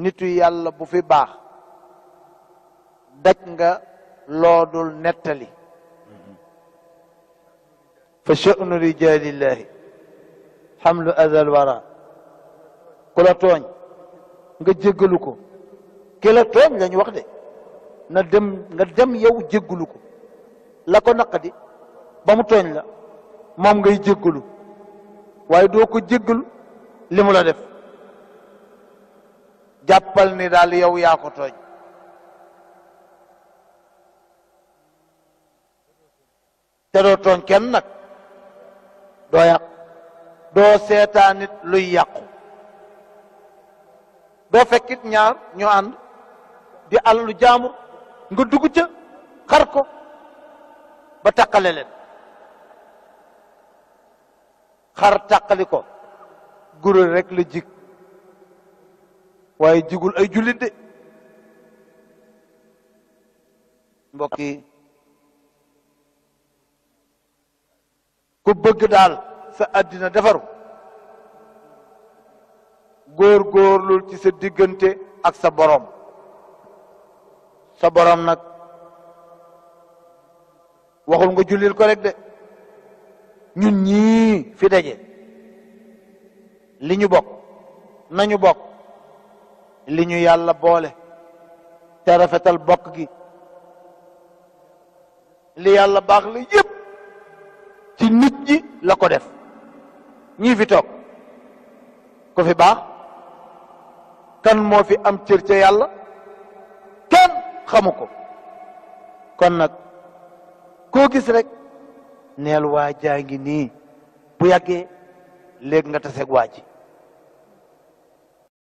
nitu yàlla bu fi baax daj nga loodul nettali fa sha'nu rijalillahi xamlu adal wara ku la tooñ nga jéggalu ko ki la tooñ lañ wax de na dem nga dem yow jéggalu ko la ko naqadi ba mu tooñ la moom ngay jéggalu waaye doo ko jéggalu li mu la def jàppal ni daal yow yaa ko tooñ te doo tooñ kenn nag doo yàq doo seetaan nit luy yàqu doo fekkit ñaar ñu ànd di alalu jaamur nga dugg ca xar ko ba tàqale leen xar tàqali ko guro rek la jig waaye jigul ay jullit de mbokk yi ku bëgg daal sa àddina defaru góor-góorlul ci sa diggante ak sa borom sa borom nag waxul nga jullil ko rek de ñun ñii fi daje li ñu bokk nañu bokk li ñu yàlla boole te rafetal bokk gi li yàlla baax la yépp ci nit ñi la ko def ñii fi toog ku fi baax kan moo fi am cër ca yàlla kenn xamu ko kon nag koo gis rek neel waa jaa ngi nii bu yàggee léegi nga taseeg waa ji